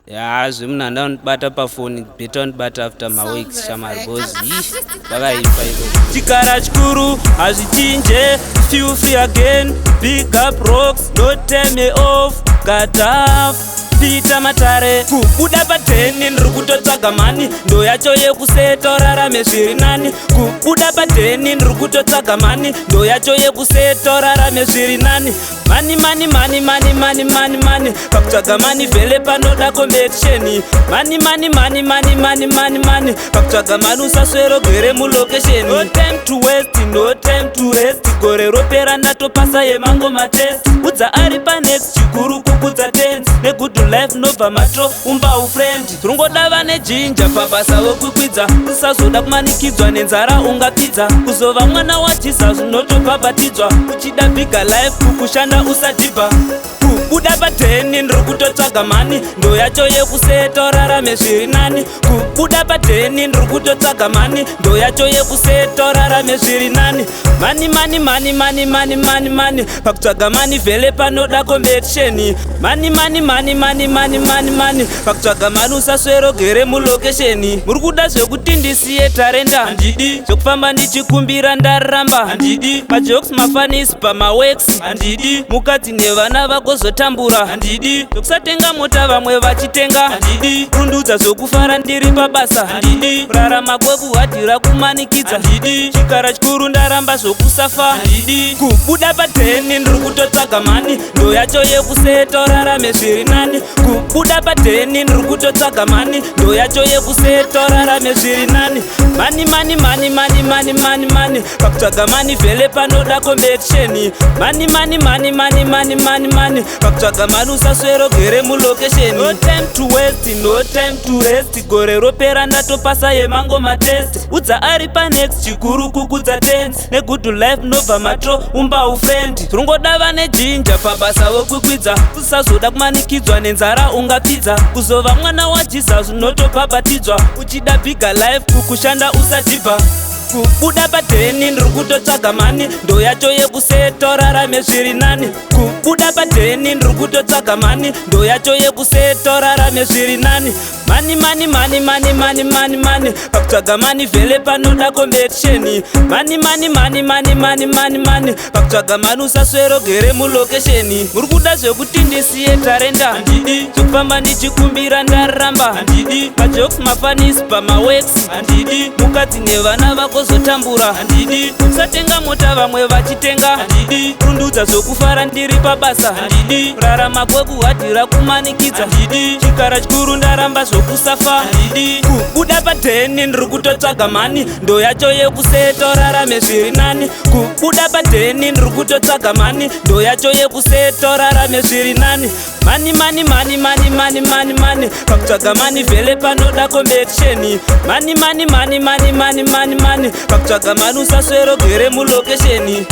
Ya, zvemunhu andandibata pafoni, better undibata after maweeks, shamari, because pakaipa iko. Chikara chikuru hazvichinje. Feel free again, big up rocks, no time off. Gadaf Peter Matare, kubuda padheni ndiri kutotsvaga money, ndo yacho yekuseta urarame zviri nani. Kubuda padheni ndiri kutotsvaga money, ndo yacho yekuseta urarame zviri nani. Money, money, money, money, money, money, money. Pakutsvaga money vhele panoda competition. Money, money, money, money, money, money, money. Pakutsvaga money usaswero gwere mulocation. No time to waste, no time to rest. Gore ropera ndatopasa yemangoma test. Udza ari panext, chikuru kukudza tens negood life, nobva mato umba ufriend. Rungoda vane jinja pabasa wekwikwidza, usazoda kumanikidzwa nenzara, ungapidza kuzova mwana waJesus, unotobhabhatidzwa. Uchida bigger life, kukushanda usadhibha. Kubuda padheni ndiri kutotsvaga money, ndo yacho yekuseta urarame zviri nani. Kubuda padheni ndiri kutotsvaga money, ndo yacho yekuseta urarame zviri nani. Money, money, money, money, money, money, money. Pakutsvaga money vhele panoda competition. Money, money, money, money, money, money, money. Pakutsvaga money usaswero gere mulocation. Muri kuda zvekuti ndisiye tarenda? Handidi. Zvekufamba ndichikumbira ndaramba? Handidi. Majokes, mafunnies pamaworks? Handidi. Mukadzi nevana vagozotambura? Handidi. Zvekusatenga mota vamwe vachitenga? Handidi. Rundudza zvokufara ndiri pabasa? Handidi. Kurarama kwekuhadhira kumanikidza? Handidi. Chikara chikuru ndaramba zvokusafa? Handidi. Kubuda padheni ndiri kutotsvaga money, ndo yacho yekuseta urarame zviri nani. Kubuda padheni ndiri kutotsvaga money, ndo yacho yekuseta urarame zviri nani. Money, money, money, money, money, money, money. Pakutsvaga money vhele panoda competition. Money, money, money, money, money, money, money. Pakutsvaga money usaswero gere mulocation. No time to waste, no time to rest. Gore ropera ndatopasa yemangoma test. Udza ari panext, chikuru kukudza tens negood life, nobva mato umba ufriend. Rungoda vane jinja pabasa wekwikwidza, usazoda kumanikidzwa nenzara, ungapidza kuzova mwana waJesus, unotobhabhatidzwa. Uchida bigger life, kukushanda usadhibha. Kubuda padheni ndiri kutotsvaga money, ndo yacho yekuseta urarame zviri nani. Kubuda padheni ndiri kutotsvaga money, ndo yacho yekuseta urarame zviri nani. Money, money, money, money, money, money, money. Pakutsvaga money vhele panoda competition. Money, money, money, money, money, money, money. Pakutsvaga money usaswero gere mulocation. Muri kuda zvekuti ndisiye tarenda? Handidi. Zvekufamba ndichikumbira ndaramba? Handidi. Majokes, mafunnies pamaworks? Handidi. Mukadzi nevana vakozotambura? Handidi. Usatenga mota vamwe vachitenga? Handidi. Rundudza zvokufara ndiri pabasa? Handidi. Kurarama kwekuhadhira kumanikidza? Handidi. Chikara chikuru ndaramba zvokusafa? Handidi. Kubuda padheni ndiri kutotsvaga money, ndo yacho yekuseta urarame zviri nani. Kubuda padheni ndiri kutotsvaga money, ndo yacho yekuseta urarame zviri nani. Money, money, money, money, money, money, money. Pakutsvaga money vhele panoda competition. Money, money, money, money, money, money, money. Pakutsvaga money usaswero gere mulocation.